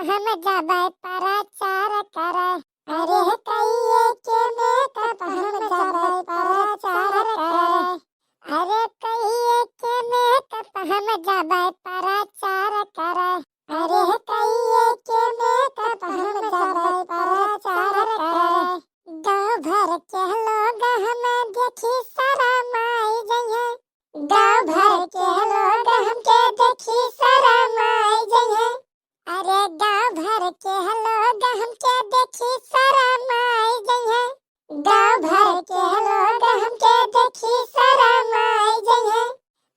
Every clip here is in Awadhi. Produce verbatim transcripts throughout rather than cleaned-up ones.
हम जाबै प्रचार करै। अरे कइये के मेकअप हम जाबै प्रचार करै। अरे कइये के मेकअप हम जाबै प्रचार करै। अरे कइये के मेकअप हम जाबै प्रचार करै। गाँव भर के लोग हमें देखी शरमाई जइहैं। गाँव भर के लोग हमके देखी शरमाई जइहैं। अरे गाँव भर के लोग हमके देखी शरमाई जइहैं। गाँव भर के लोग हमके देखी शरमाई जइहैं।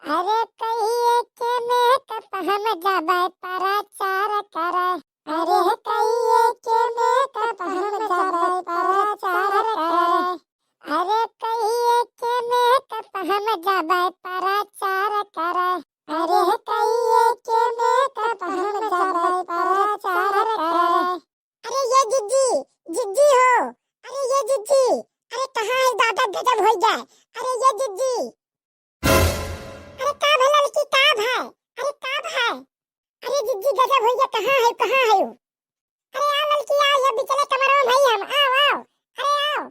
अरे कइये के मेकअप हम जाबै प्रचार करै। अरे कइये के मेकअप हम जाबै प्रचार करै। अरे कइये के मेकअप हम जाबै प्रचार करै। अरे कइये के मेकअप हम जाबै प्रचार करै। अरे ये जिज्जी, जिज्जी हो, अरे ये जिज्जी, अरे कहाँ है दादा, गजब होइ गया। अरे ये जिज्जी, अरे का भा ललकी, का भा, अरे का भा, अरे जिज्जी गजब होइ गया, कहाँ है, कहाँ है? अरे आओ ललकी आओ, ये बिचले कमरवा में भई हम, आओ, आओ, अरे आओ।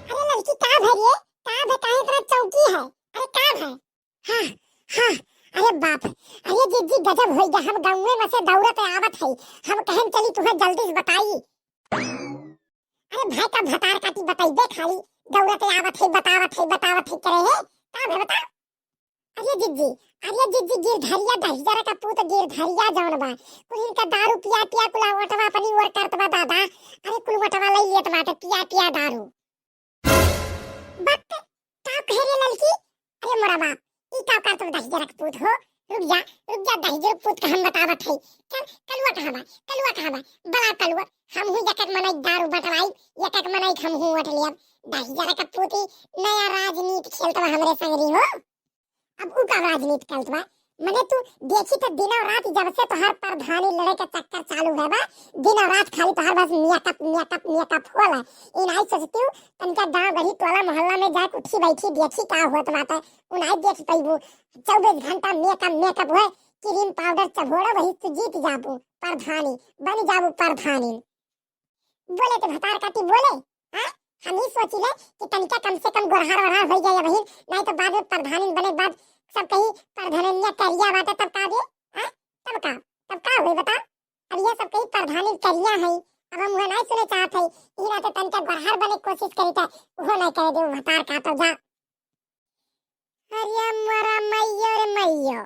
अरे ललकी का भा रे, का भा, काहे इतना चौंकी है? अरे का भा? हाँ, हाँ, अरे बाप, अरे जिज्जी गजब होइ गया, हम गाँवे में से दौड़त आवत है, हम कहन चली तुहैं जल्दी से बताई। अरे भाई का भतार काटी बताइबे खाली, दौड़त आवत है, बतावत है, बतावत है करे है, का भा बता? अरे जिज्जी, अरे जिज्जी, गिरधरिया दहिजरा का पूत गिरधरिया जौन बा, कुल इनका दारू पिया पिया कुल ओटवा अपनी ओर करत बा दादा। अरे कुल ओटवा लई लेत बाटे पिया पिया दारू। बक, का कहे रे ललकी? अरे मोरा बाप, ई का करत बा दहिजरा का पूत हो? रुक जा, रुक जा, दहिजरा का पूत का हम बतावत है। चल, कलुआ कहाँ बा? कलुआ कहाँ बा? बड़ा कलुआ, हम हूँ एक एक मनई दारू बटवाई, एक एक मनई हम हूँ ओट लियब। दहिजरा का पूत ई नया राजनीति खेलत बा हमरे संगरी हो। अब ऊ का राजनीति करत बा? मने तू देखी त दिनों रात जब से तोहार प्रधानी लड़े के चक्कर चालू है बा, दिनों रात खाली तोहार बस मेकअप, मेकअप, मेकअप होला। ई नाई सोचती हूँ, तनिका गाँव गढ़ी टोला मोहल्ला में जाके उठी बैठी देखी का होत बाटे, ऊ नाई देख पइबू। चउबीस घंटा मेकअप, मेकअप होए, क्रीम पाउडर चभोड़ा, वही तू जीत जाबू प्रधानी, बन जाबू प्रधानी। बोले ते भतार काटी बोले, हाँ? हम ही सोचिले कि तनिका कम से कम गोरहार वरहार होइ जाए बहिन, नाहीं तो बाद में प्रधानिन बने के बाद सब कही प्रधानिया करिया बाटे, तब का बे? हाँ? तब का? तब का होई बता? अब ये सब कही प्रधानिन करिया है, अब हम उहे नाहीं सुने चाहत है, ई नाते तनिका गोरहार बने के कोशिश करी त उहो नाहीं करे दे भतार काटो जा। अरे मोरा मइयो रे मइयो,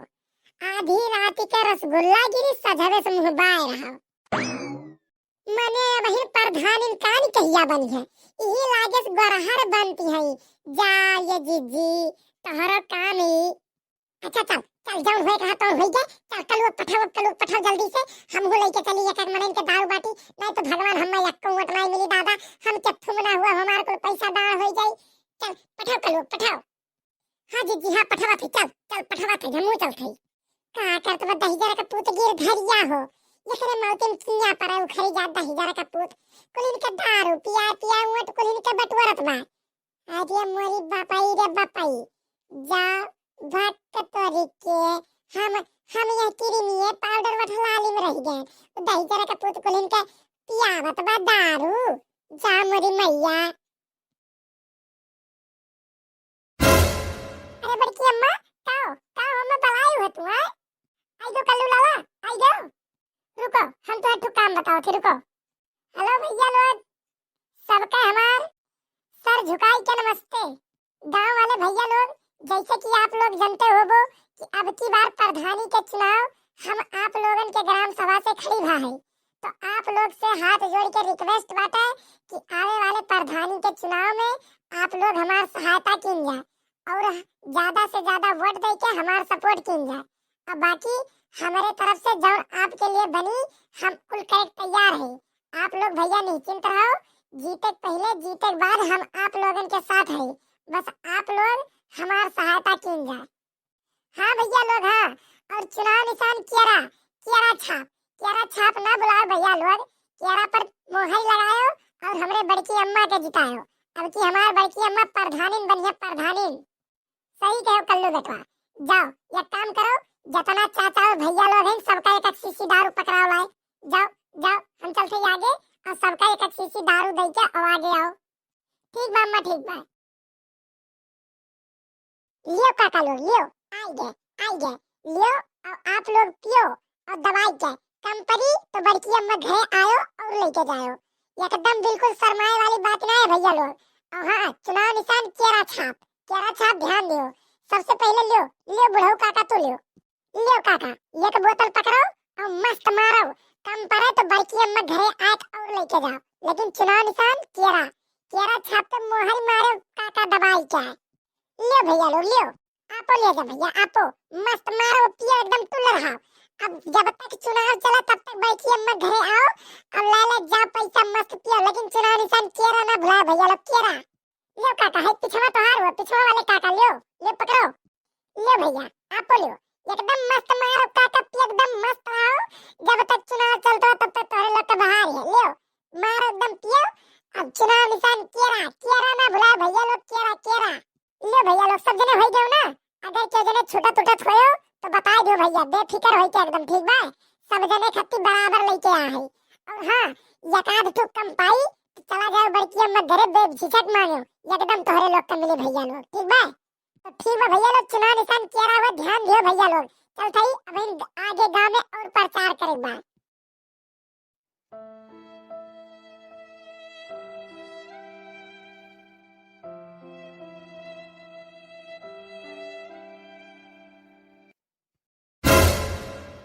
आधी रात के रसगुल्ला गिरी सजवे से मुँह बाय रहा। मने अबहिन प्रधानिन कान कहिया बनी है, इही लागे से गोरहर बनती है। जा ये जिज्जी, तोहरो काम ही। अच्छा चल, चल जौन होए कहा तौन होई गए, चल कलुआ पठाओ, अब कलुआ पठाओ जल्दी से, हम हो लेके चली एक एक मनइन के दारू बाटी, नाहीं तो भगवान हमें एक वोट नाहीं मिली दादा, हम चप्पू में ना हुआ, हमार कुल पैसा दान होई जाई। चल पठाओ कलुआ, पठाओ। हाँ जिज्जी, हाँ, पठवा थे, चल, चल, पठवा थे, हमहू चल थे। का करत बा दहिजरा का पूत गिरधरिया हो, एकरे मौते में किया पड़ा उखरी जा दहिजरा का पूत। कुल इनके दारू पिया पिया उंट कुल इनके बटवरत बा। अरे मोरी बापाई रे बापाई, जा भक्त तोरी के, हम, हम यह क्रीमिये पाउडर वठलाली में रह गए। दहिजरा का पूत कुल इनके पियावत बा दारू, जा मोरी मैया। अरे बड़की अम्मा, का हो? का हो, मैं बलाई हुआ तू, हैं? आई दो कल्लू लाला, आई दो। रुको, हम तो एक ठो काम बताओ थे, रुको। हेलो भैया लोग, सबका हमार सर झुकाई के नमस्ते। गांव वाले भैया लोग, जैसे कि आप लोग जानते होबो कि अब की बार प्रधानी के चुनाव हम आप लोगन के ग्राम सभा से खड़ी भा है, तो आप लोग से हाथ जोड़ के रिक्वेस्ट बाटे कि आवे वाले प्रधानी के चुनाव में आप लोग हमार सहायता कीन जा और ज्यादा से ज्यादा वोट दे के हमार सपोर्ट कीन जा। अब बाकी हमारे तरफ से जौन आपके लिए बनी, हम कुल करे के तैयार है। आप लोग भैया निश्चिंत रहो, जीते के पहले, जीते के बाद हम आप लोगन के साथ है। बस आप लोग हमार सहायता कीन जा। हाँ भैया लोग, हाँ, और चुनाव निशान कियारा, कियारा छाप, कियारा छाप ना भुलाओ भैया लोग, कियारा पर मोहर लगाओ और हमरे बड़की अम्मा के जिताओ। अब की हमार बड़की अम्मा प्रधानिन बनिया, प्रधानिन। सही कहो कल्लू बेटवा, जाओ एक काम करो, जतना चाचा और भैया लोग हैं, सबका एक एक शीशी दारू पकड़ाओ लाए। जाओ, जाओ, हम चलते ही आगे, और सबका एक एक शीशी दारू दे के और आगे आओ। ठीक बा अम्मा, ठीक बा। लियो काका लोग, लियो, आई गए, आई गए, लियो, और आप लोग पियो और दवाई के। कम पड़ी तो बड़की अम्मा घरे आयो और लेके जायो। एकदम बिल्कुल शर्माए वाली बात ना है भैया लोग। और हाँ, चुनाव निशान केरा छाप, केरा छाप ध्यान दियो। सबसे पहले लियो, लियो बुढ़ऊ काका तू लियो। लियो काका, एक बोतल पकड़ो और मस्त मारो। कम पड़े तो बड़की अम्मा घरे आके और लेके जाओ, लेकिन चुनाव निशान केरा, केरा छाप पे मोहर मारो काका दबाई के। लियो भैया लोग, लियो, आपो ले जा भैया, आपो मस्त मारो, पियो, एकदम टुल्लर हाओ। अब जब तक चुनाव चला तब तक बड़की अम्मा घरे आओ, अब ला ले जा पैसा मस्त पियो, लेकिन चुनाव निशान केरा ना भुलाओ भैया लोग, केरा। लियो काका, है पिछवा तोहार हो, पिछवा वाले काका लियो, लियो पकड़ो। लियो भैया, आपो लियो, एकदम मस्त मारो काका, पियो एकदम मस्त रहो। जब तक चुनाव चलता है तब तक तोहरे लोग के बहार है, लियो मारो एकदम पियो। अब चुनाव निशान केरा, केरा ना भुलाओ भैया लोग, केरा, केरा। लियो भैया लोग, सब जने होई गयो ना, अगर केहू जने छूटत उटत होयो तो बताई दियो भैया, बेफिकर होई के एकदम, ठीक बा? सब जने खातिर बराबर लेके आ है। और हाँ, एक आध ठो कम पाई तो चला जाओ बड़की अम्मा घरे, बेझिझक मांगो, एकदम तोहरे लोग के मिली भैया लोग, ठीक बा? तो ठीक बा भैया लोग, चुनाव निशान केरा हुआ, ध्यान दियो भैया लोग। चलत हई अब इन आगे गाँव में और प्रचार करे बा।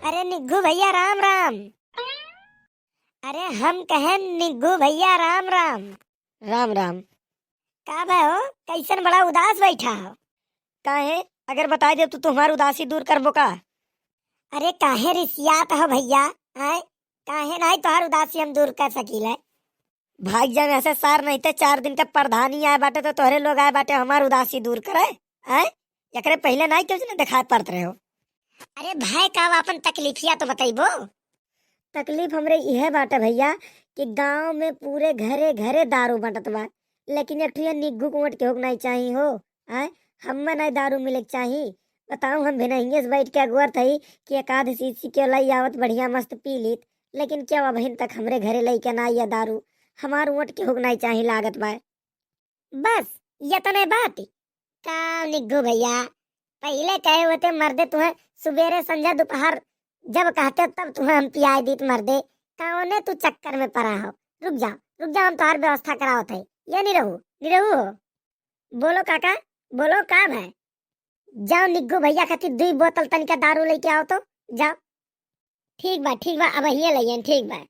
अरे निग्घू भैया राम राम। अरे हम कहे निग्घू भैया राम राम। राम राम। का बा हो, कैसन बड़ा उदास बैठा हो? काहे, अगर बताई देब तो तू हमार उदासी दूर करबो का? अरे काहे रिसियात हो भैया, आय? काहे नाई तोहार उदासी हम दूर कर सकीले? भाग जा यहाँ से सार, नहीं ते चार दिन के प्रधानी आए बाटे तो तोहरे लोग आए बाटे हमार उदासी दूर करे, आय? एकरे पहिले नाई केहू जने देखाए पड़त रहे हो। अरे भाई, का बा, अपन तकलीफिया तो बतइबो? तकलीफ हमरे इहे बाटे भैया कि गाँव में पूरे घरे घरे दारू बंटत बा, लेकिन एक ठो ये निग्घू के वोट केहू के नाई चाही हो। आय, हम्मे नाई दारू मिले के चाही। बताओ, हम भिनहिये से बैठ के अगोरत हई कि एक आध शीशी के लई आवत, बढ़िया मस्त पी लीत, लेकिन केहू अबहिन तक हमरे घरे लइके ना आइया दारू। हमार वोट केहू के नाई चाही लागत बा। बस यतने बात? का निग्घू भैया, पहिले कहे होते मर्दे, तुहें सुबेरे संझा दोपहर जब कहते तब तुहें हम पियाई दीत मर्दे, कौने तू चक्कर में पड़ा हो? रुक जाओ, रुक जाओ, हम तोहार व्यवस्था करावत है। ये निरहू, निरहू हो, बोलो काका, बोलो का भाई? जाओ निग्घू भैया खातिर दुई बोतल तनिका दारू लेके आओ तो, जाओ। ठीक बा, ठीक बा, अबहिये लइयन, ठीक बा।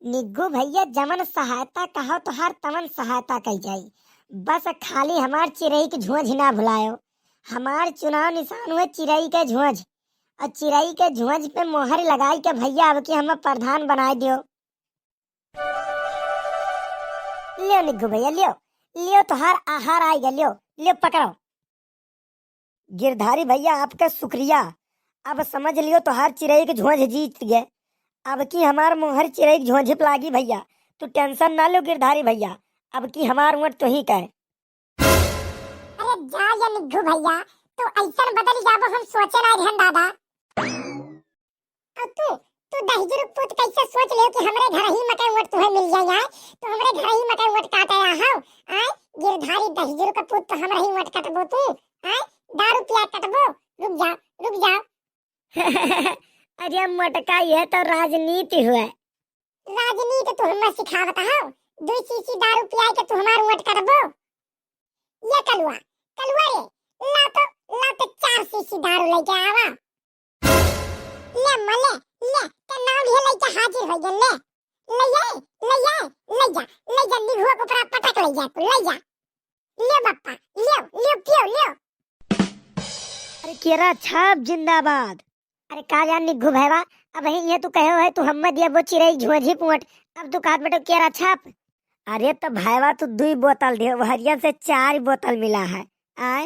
निग्घू भैया, जवन सहायता कहो तोहार, तवन सहायता कई जाई। बस खाली हमार चिरई के झोंझ ना भुलायो। हमार चुनाव निशान हुए चिरई के झोंझ, और चिरई के झोंझ पे मोहर लगाई के भैया अब की हमें प्रधान बनाए दियो। लियो निग्घू भैया, लियो, लियो, तोहार आहार आइगा, लियो, लियो, पकड़ो। गिरधारी भैया, आपका शुक्रिया। अब समझ लियो, तोहार चिरई के झोंझ जीत गए। अब की हमार मोहर चिरई के झोंझ पे लागी भैया। तू tension ना लियो गिरधारी भैया, अब की हमार वोट तोही का है। अरे जा ये निग्घू भैया, तू ऐसन बदल जाबो, हम सोचे ना रहन दादा। और तू, तू दहिजरू पूत कैसे सोच लियो कि हमरे घर ही मकई वोट तुहे मिल जाए, आय? तू हमरे घर ही मकई वोट काटे आहो, आय? गिरधारी दहिजरू का पूत, तो हमरे ही वोट कटबो तू, आय? दारू पिया कटबो? रुक जाओ, रुक जाओ। अरे मोटका, ये तो राजनीति हुआ। राजनीति तू हमें सिखावत हो? दुई शीशी दारू पियाई के तू हमार वोट कटबो? ये कलुआ, कलुआ रे, ला तो, ला तो चार शीशी दारू लेके आवा। ले अम्मा, ले, ले, ते नाव लिए लइके हाजिर हो गए, ले। ले जा, ले जा, ले जा, ले जा, निघुआ के ऊपर पटक ले जा तू, ले जा। ले बप्पा, ले, ले पियो, ले। अरे केरा छाप जिंदाबाद। अरे का जान निघू भैवा, अबही ये तू कहे है तू हम्मे दिया वो चिरई झोंझी पुअट, अब तू कहत बेटो केरा छाप। अरे तो भैवा तू दुई बोतल दे, हरियन से चार बोतल मिला है। आय,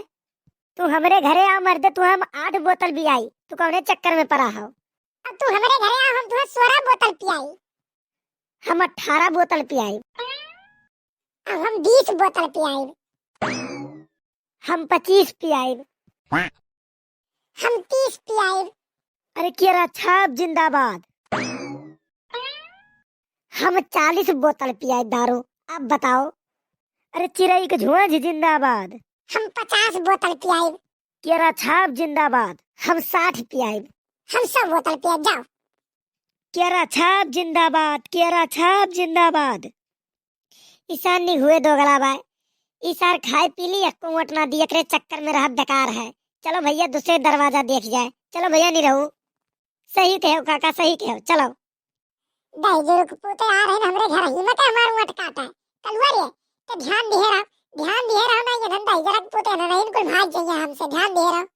तू हमरे घरे आओ मर्दे, तू हम आठ बोतल पियाई, तू कौने चक्कर में पड़ा हो? अब तू हमरे घरे आओ, हम तुहे सोरह बोतल पियाई। हम अठारह बोतल पियाई। अब हम बीस बोतल पियाई। हम पच्चीस पियाई। हम तीस पियाइब। अरे केरा छाप जिंदाबाद। हम चालीस बोतल पियाइब दारू। अब बताओ। अरे चिरई के झुआझ जिंदाबाद। हम पचास बोतल पियाइब। केरा छाप जिंदाबाद। हम साठ पियाइब। हम सौ बोतल पियाइब, जाओ। केरा छाप जिंदाबाद, केरा छाप जिंदाबाद। ईशान नहीं हुए दोगला बाय। ई सार खाए पी ली, एको वोट ना दी, एकरे चक्कर में रहब बेकार है। चलो भैया, दूसरे दरवाजा देख जाए। चलो भैया, नहीं रहू। सही कहो काका, सही कहो, चलो। दहिजरू के पूते आ रहे हमरे घर ही मत हमार वोट काटा। कलुआ रे, तो ध्यान दिहे रहो, ध्यान दिहे रहो ना, ये धन दहिजरा के पूते ना, इनको भाग जाइए हमसे, ध्यान दिहे रहो।